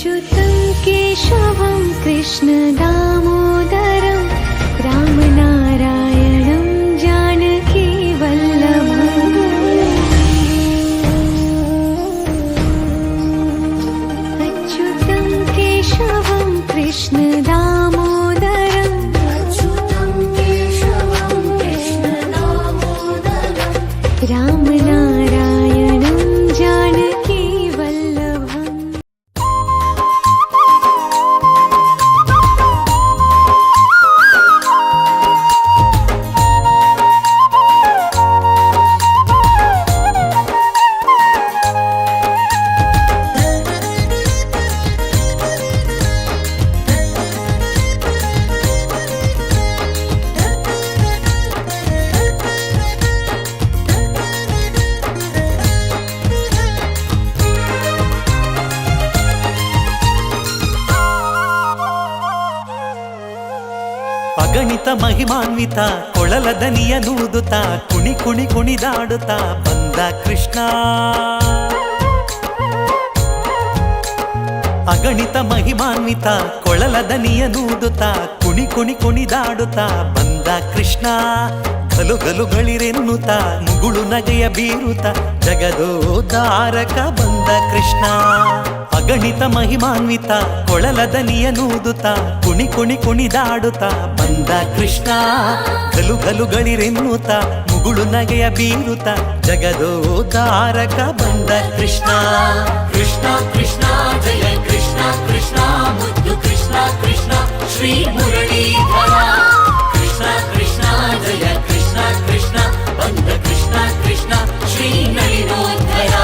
अच्युतं केशवं कृष्णदामोदरं रामनारायणं जानकीवल्लभम्। अच्युतं केशवं कृष्णदामोदरम्। अच्युतं केशवं कृष्णदामोदरं रामनारायणं जानकीवल्लभम्। ಅಗಣಿತ ಮಹಿಮಾನ್ವಿತ ಕೊಳಲ ದನಿಯ ನೂದುತ ಕುಣಿ ಕುಣಿ ಕುಣಿದಾಡುತ್ತ ಬಂದ ಕೃಷ್ಣ. ಅಗಣಿತ ಮಹಿಮಾನ್ವಿತ ಕೊಳಲ ದನಿಯ ನೂದುತ ಕುಣಿ ಕುಣಿ ಕುಣಿದಾಡುತ್ತ ಬಂದ ಕೃಷ್ಣ. ಗಲು ಗಲುಗಳಿರೆನ್ನುತ ಮುಗುಳು ನಗೆಯ ಬೀರುತ ಜಗದೋದ್ಧಾರಕ ಬಂದ ಕೃಷ್ಣ. ಅಗಣಿತ ಮಹಿಮಾನ್ವಿತ ಕೊಳಲ ದನಿಯ ನೂದುತ ಕುಣಿ ಕುಣಿ ಕುಣಿದಾಡುತ್ತ ಬಂದ ಕೃಷ್ಣ. ಗಲು ಗಲುಗಳಿರೆನ್ನುತ ಮುಗುಳು ನಗೆಯ ಬೀರುತ ಜಗದೋದ್ಧಾರಕ ಬಂದ ಕೃಷ್ಣ. ಕೃಷ್ಣ ಕೃಷ್ಣ ಜಯ ಕೃಷ್ಣ ಕೃಷ್ಣ, ಮುದ್ದು ಕೃಷ್ಣ ಕೃಷ್ಣ, ಶ್ರೀ ಮುರಳೀಧರ. ಕೃಷ್ಣ ಕೃಷ್ಣ ಜಯ ಕೃಷ್ಣ ಕೃಷ್ಣ, ಬಂದ ಕೃಷ್ಣ ಕೃಷ್ಣ, ಶ್ರೀ ನಳಿನೋದ್ಧರ.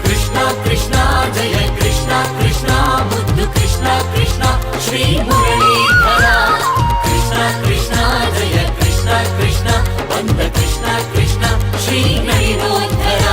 ಕೃಷ್ಣ ಕೃಷ್ಣ ಜಯ ಕೃಷ್ಣ ಕೃಷ್ಣ, ಮುದ್ದು ಕೃಷ್ಣ ಕೃಷ್ಣ, ಶ್ರೀ ಮುರಳೀಧರ. ಕೃಷ್ಣ ಕೃಷ್ಣ ಜಯ ಕೃಷ್ಣ ಕೃಷ್ಣ, ಬಂದ ಕೃಷ್ಣ ಕೃಷ್ಣ, ಶ್ರೀ ನಳಿನೋದ್ಧರ.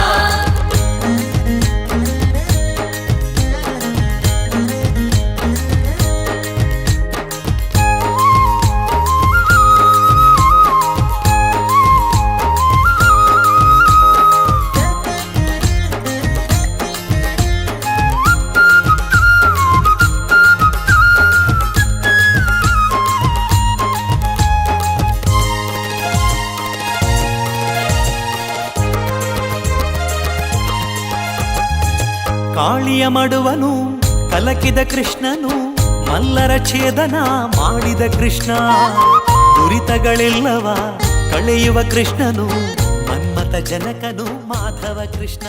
ಕಾಳಿಯ ಮಡುವನು ಕಲಕಿದ ಕೃಷ್ಣನು, ಮಲ್ಲರ ಛೇದನ ಮಾಡಿದ ಕೃಷ್ಣ, ದುರಿತಗಳೆಲ್ಲವ ಕಳೆಯುವ ಕೃಷ್ಣನು, ಮನ್ಮಥ ಜನಕನು ಮಾಧವ ಕೃಷ್ಣ.